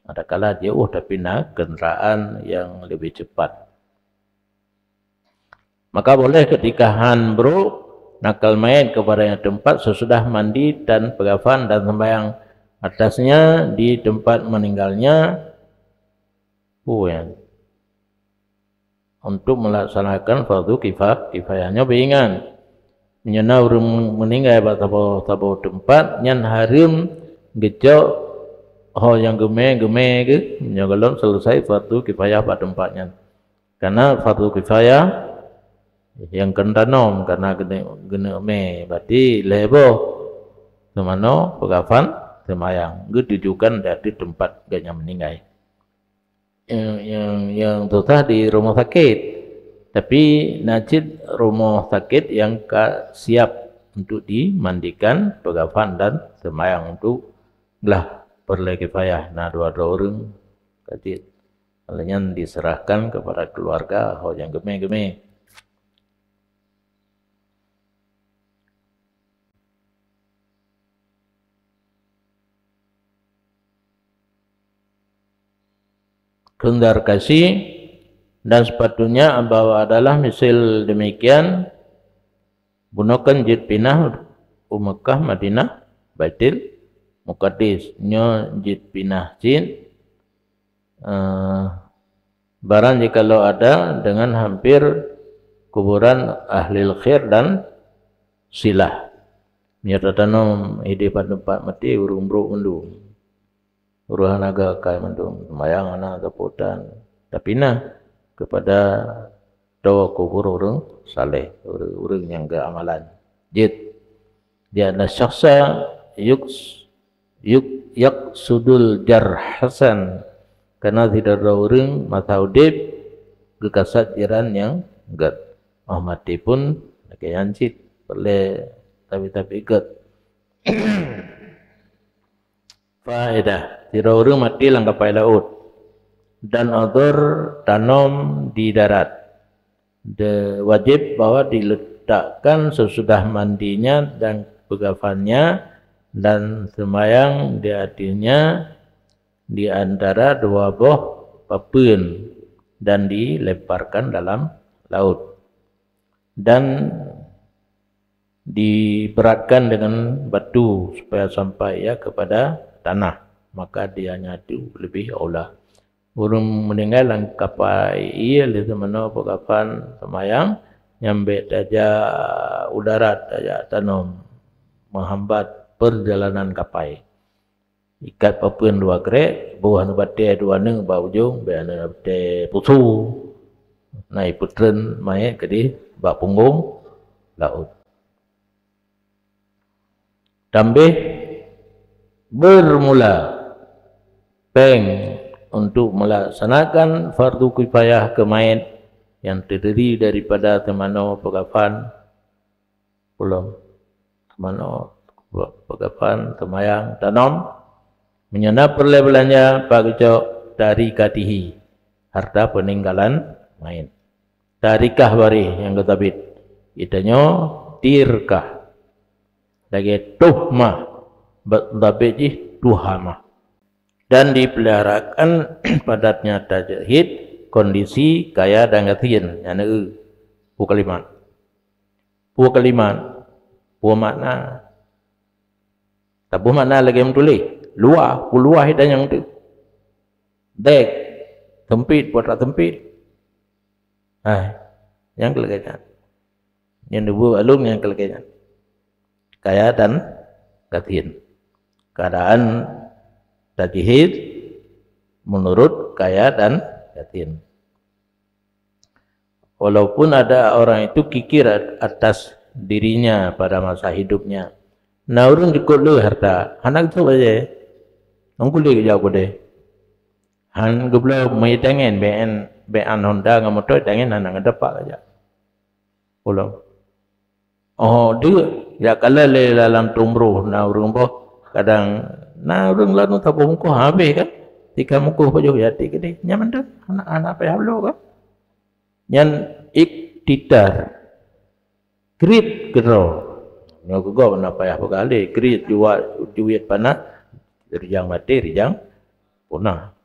Adakala jiôh tapinah kenderaan nyang leubeh cepat. Maka boleh ketika han brok nakal mayét kepada yang tempat sesudah mandi dan peukafan dan sembahyang atasnya di tempat meninggalnya, oh, ya, untuk melaksanakan fardu kifa-, kifayah. Nyoe beuingat, meunyoe na ureuëng meuninggai bak saboh-saboh teumpat, nyan hareuem geucok ho nyang geumé-geumé geuh, meunyoe gohlom seuleusai fardu kifayah bak teumpat nyan. Karena fardu kifayah nyang kon tanom, karena geuneuk, geuneuk mé, berarti lhée boh. Seumanoe peukafan, seumayang, geutujukan di ateueh teumpat gobnyan meuninggai. Nyang, nyang, nyang susah di rumoh sakét. Tapi na cit rumoh sakét nyang ka siap untuk dimandikan, peukafan dan seumayang untuk glah fardu kifayah, na dua droe ureuëng ka cit. Lheueh nyan diserahkan kepada keluarga ho nyang geumé-geumé. Kheun Zarkashi, dan sepatutnya bahwa adalah misil demikian, bunoe kan jeuet pinah u Mekah, Madinah, Baitul Muqaddis. Nyoe jeuet pinah cit, eh, barang jikalau ada dengan hampir kuburan ahlil khair dan silah. Meunyoe tatanom idéh bak teumpat maté, ureuëng brok mandum. Ureuëng hana geuakai mandum, seumayang hana sapotan. Tapi na kepada toe kubur ureuëng saleh, ureuëng, ureuëng nyang geuamalan. Jeuet. Di anna syakhsa yuks-, yuk-, yaqsudul jarh hasan. Karena sidroe ureuëng masa udeb geukasat jiran nyang gét. Oh maté pun lagée nyan cit, peureulée tapi-tapi gét. Faedah, sidroe ureuëng maté lam kapai laôt dan odor tanom di darat. De-, wajib bahwa diletakkan sesudah mandinya dan pegafannya dan sembahyang di atasnya di antara dua boh papeuen dan dilemparkan dalam laut. Dan diberatkan dengan batu supaya sampai ia kepada tanah, maka dianya itu lebih aula. Ureuëng meuninggai lam kapai ié lé teumanoe peugafan seumayang, nyang bék tajak u darat, tajak tanom, meuhambat peurjalanan kapai. Ikat papeuen dua krek, boh aneuk batée dua neuk bak ujong, bék aneuk batée pusu. Na ipeutreun manyét keudeh bak punggong laôt. Tambah bermula péng untuk melaksanakan fardu kifayah keu manyét nyang terdiri daripada teumanoe peugafan, pulang, teumanoe peugafan, seumayang, tanom, meunyoe na peureulée beulanja, pak geucok tarikatihi, harta peuninggalan manyét. Tarikah bareh nyang geutabit, geutanyoe tirkah. Lagée tuhmah, ba-, tabit jih tuhamah. Dan dipeuliharakan padatnya tajhid kondisi kaya dan gasien, nyang eu, peue kalimat. Peue kalimat, peue makna. Taboh makna lagée meutuléh, luwah, peue luwah ita nyang teuh. Dek, seumpit, peue tak seumpit. Hai, nyang keu lagée nyan. Nyang neubu along nyang keu lagée nyan. Kaya dan gasien. Keadaan tajhid menurut kaya dan gasien. Walaupun ada orang itu kikir at-, atas dirinya pada masa hidupnya. Na ureuëng jukôt le harta, hana geucok bajée. Ngon kulét geujak u keudée. Han geubloe meuitangen, bék an, bék an honda ngon moto itangen hana geudapat geujak. Ulôn. Oh, deuk, jak kalon lé lam tueng broh na ureuëng boh. Kadang na ureuëng lalu saboh mukoh habéh kan. Tiga mukoh pajoh ya ti keudeh. Nyan mantong, hana, hana payah bloe kan. Nyan iktidar. Kriet keudroe. Nyoe keu gob hana payah peugah lé. Kriet juwat, juwit panah, rijang maté, rijang punah.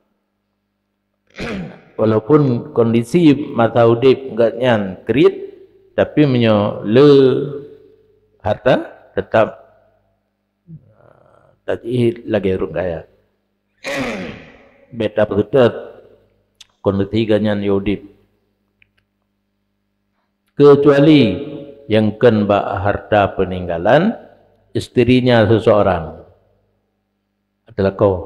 Walaupun kondisi masa udép gobnyan kriet, tapi meunyoe le harta, tetap tajih lagée ureuëng kaya. Bék tapeuseutôt kondisi gobnyan udép. Kecuali nyang kheun bak harta peninggalan, istrinya seseorang. Atau lakoe.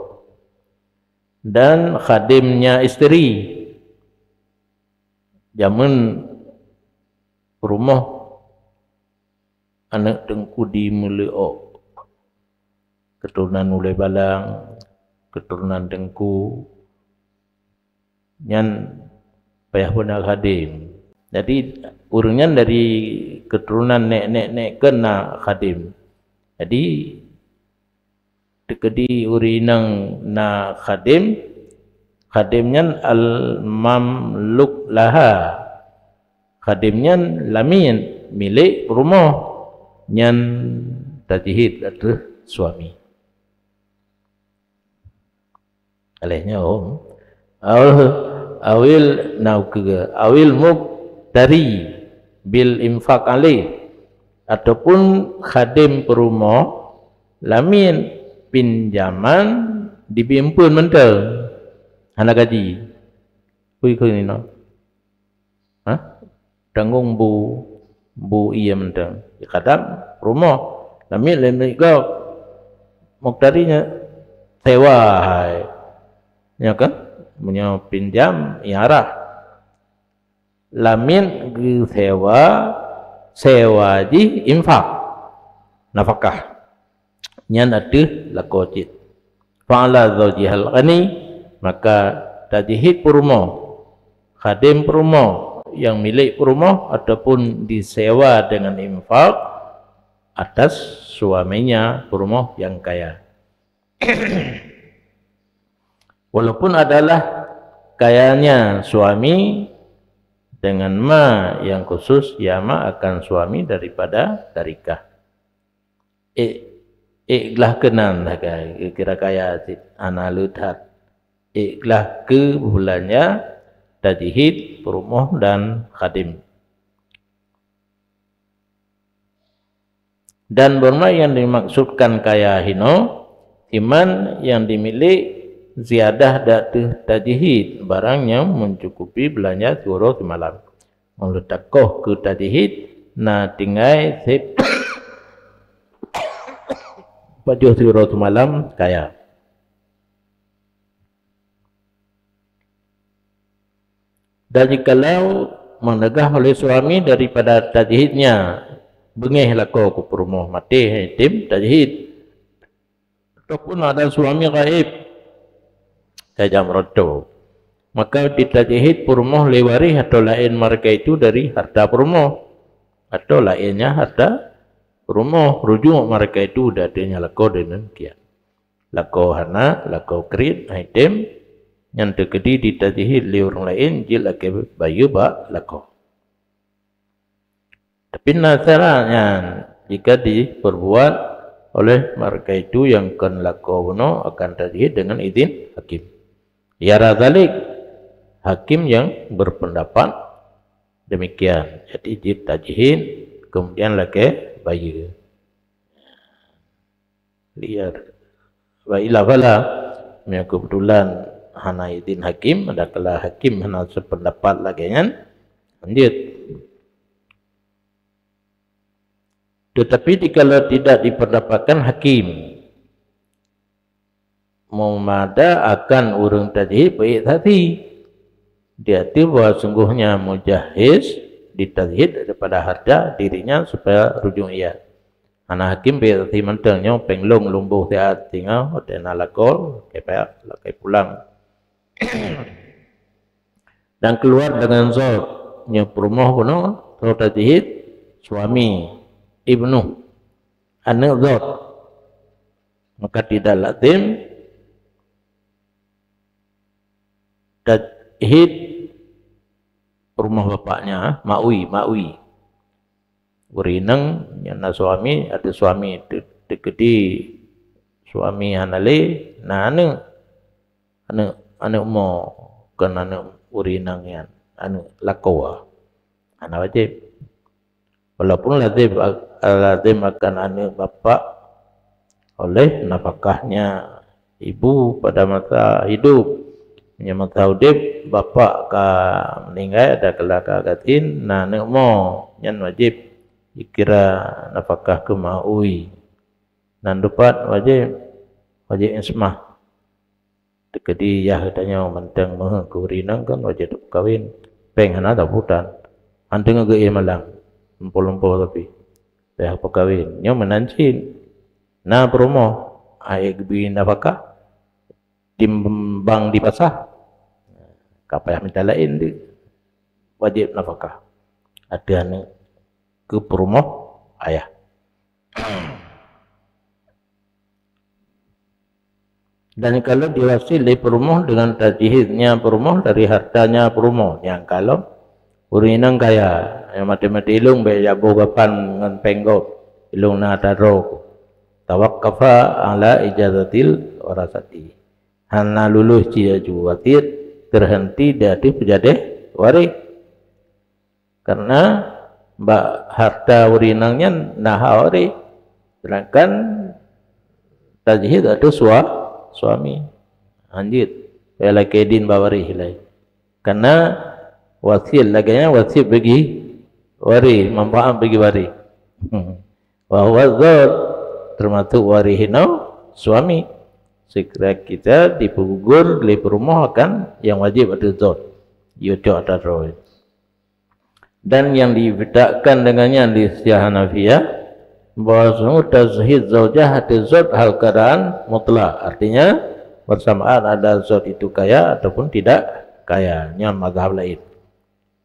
Dan khadimnya istri. Jameun rumoh aneuëk teungku di meuleuok. Keturunan ulée balang, keturunan teungku, nyan payah beuna khadem. Jadi, ureuëng nyan dari keturunan nek-nek-nek kheun na khadem. Jadi, teukeudi ureuëng inong na khadem, khadem nyan al-mamluk laha. Khadem nyan lamiet milék peurumoh nyan tajihid ateueh suami. Aleh nyoe, aw-, awil naukeuga, awil muktari bil infak aleh, ataupun khadem peurumoh lamiet pinjaman dibimpun mantong hana gaji. Kui kui nino. Ha? Tanggong bu, bu ié mantong. Kadang rumoh, lamiet lé milék gob. Muktari nyan sewa hai. Nyo kan? Meunyoe pinjam, iarah. Lamiet geusewa, sewa jih infak. Nafakah. Nyan ateueh lakoe cit. Fa'ala zaujihal ghani, maka tajihid peurumoh, khadem peurumoh nyang milék peurumoh ataupun disewa dengan infak atas suaminya peurumoh nyang kaya. Walaupun adalah kayanya suami dengan ma yang khusus, ya ma akan suami daripada tarikah. Ék, ék glah keunan sagai, kira kaya cit, hana le that. Ék glah keu beulanja tajhid, peurumoh dan khadim. Dan beureumat nyang dimaksudkan kaya hinoe, iman nyang dimilék ziyadah di ateueh tajhid, barang nyang meucukupi beulanja siuroe simalam. Óh lheueh takoh keu tajhid, na tinggai sép pajoh siuroe simalam kaya. Dan jikalau meunegah oleh suami daripada tajhidnya, beungéh lakoe keu peurumoh maté han jitem tajhid, ataupun ada suami gaib, tajam roto, maka ditajhid peurumoh lé waréh atau laén marka itu dari harta peurumoh, atau laénnya harta peurumoh, rujuk marka itu, datanya lakoe deungon kian. Lakoe hana, lakoe kriet, han jitem, nyan teukeudi ditajhid lé ureuëng laén jeuet lakée bayeue bak lakoe. Tapi na syarat nyan, jika diperbuat oleh marka itu nyang kon lakoe bunoe akan tajhid dengan izin hakim. Yara zalik, hakim yang berpendapat demikian. Jadi jeuet tajhid, kemudian lakée bayeue. Liar. Wa illa fala, meunyoe keubeutulan hana idin hakim, adakala hakim hana seupeundapat lagée nyan, lanjut. Tetapi jikalau tidak diperdapatkan hakim, meumada akan ureuëng tajhid beuék saksi, di ateueh bahwa sungguhnya mujahiz ditajhid daripada harta dirinya supaya rujuk ia. Hana hakim beuék saksi mantong nyoe péng lôn lumboh siat singoh watée na lakoe, lakée payah, lakée pulang. Dan keluar dengan zot, nyoe peurumoh bunoe, soe tajhid, suami, ibnu, aneuëk zot. Maka tidak lazim tajhid peurumoh bapaknya, maui, maui. Ureuëng inong nyang na suami, ateueh suami teu-, teukeudi suami hana lé, na aneuëk, aneuëk, aneuëk mo kon aneuëk ureuëng inong nyan, aneuëk lakoe. Hana wajéb. Walaupun lazim, lazim akan aneuëk bapak oleh nafakahnya ibu pada masa hidup. Meunyoe masa udeb bapak ka meuninggai, adakala ka gasien, na aneuëk mo, nyan wajéb jikira nafakah keu maui. Nan dupat wajéb, wajéb ismah. Teukeudi yah geutanyoe mantong meuheuét keu ureuëng inong kan wajéb tapeukawen. Péng hana taputan. Mantong geuéh malam, lumpoe-lumpoe sapi. Payah peukawen. Nyoe meunan cit. Na peurumoh, akhé geubri nafakah, timbang dipasah. Ka payah mita laén deuh. Wajéb nafakah ateueh aneuëk keu peurumoh ayah. Dan kalau diwasit lé peurumoh dengan tajhidnya peurumoh dari hartanya peurumoh, nyang kalon ureuëng inong kaya, nyang maté-maté ilong bék jak boh gapan ngon péng gob, ilong na atra droe, tawaqqafa ala ijazatil warasati. Hana lulus jilaju wasiet, terhenti di ateueh peujadeh waréh. Karena bak harta ureuëng inong nyan na hak waréh, sedangkan tajhid ateueh sua-, suami. Lanjut, payah lakée idin bak waréh ilai. Karena wasiet lagée nyan wasiet bagi waréh, manfaat bagi waréh. Bahwa zot termasuk waréh inoe suami. Sekira kita dipeugugur lé peurumoh akan nyang wajéb ateueh zot. Yue cok atra droe. Dan yang dibedakan dengannya di sisi Hanafiyah, bahwa sungguh tajhid zaujah ateueh zot hal keadaan mutlak. Artinya, bersamaan ada zot itu kaya ataupun tidak kaya. Nyan mazhab lain.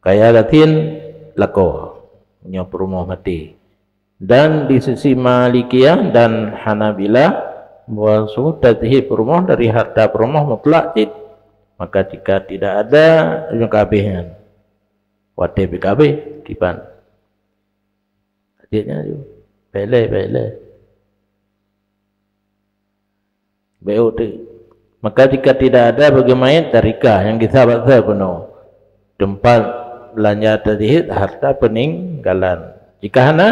Kaya gasien lakoe, nyoe peurumoh maté. Dan di sisi Malikiyah dan Hanabilah, Bahwa sungguh tajhid peurumoh dari harta peurumoh mutlak cit. Maka jika tidak ada, nyoe ka habéh nyan. Watée pih ka habéh, kiban. Akhirnya tu, pele, pele. Beu tu. Maka jika tidak ada bagi mayit tarikah nyang gisa bak sa keunoe, teumpat beulanja tajhid harta peuninggalan. Jika hana,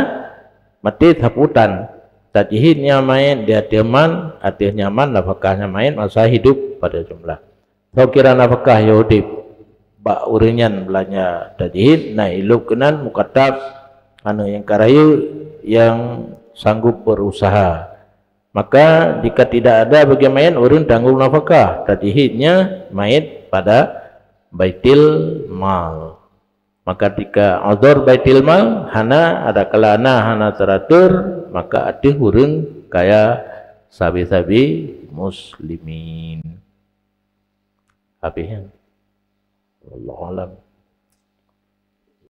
maté saputan. Tajhid nyan mayit di ateueh mal, ateueh nyan mal nafakah nyan mayit masa hidup pada jumlah. Soe kira nafakah Yahudi bak ureuëng nyan beulanja tajhid, na ilop keunan mukatab, aneuk nyang ka rayeuk nyang sanggup berusaha. Maka jika tidak ada bagi mayit, ureuëng tanggung nafakah tajhidnya mayit pada baitil mal. Maka jika uzur baitil mal hana, ada kala na hana teratur, maka ateueh ureuëng kaya sabe-sabe muslimin. Habis kan? Wallahu alam.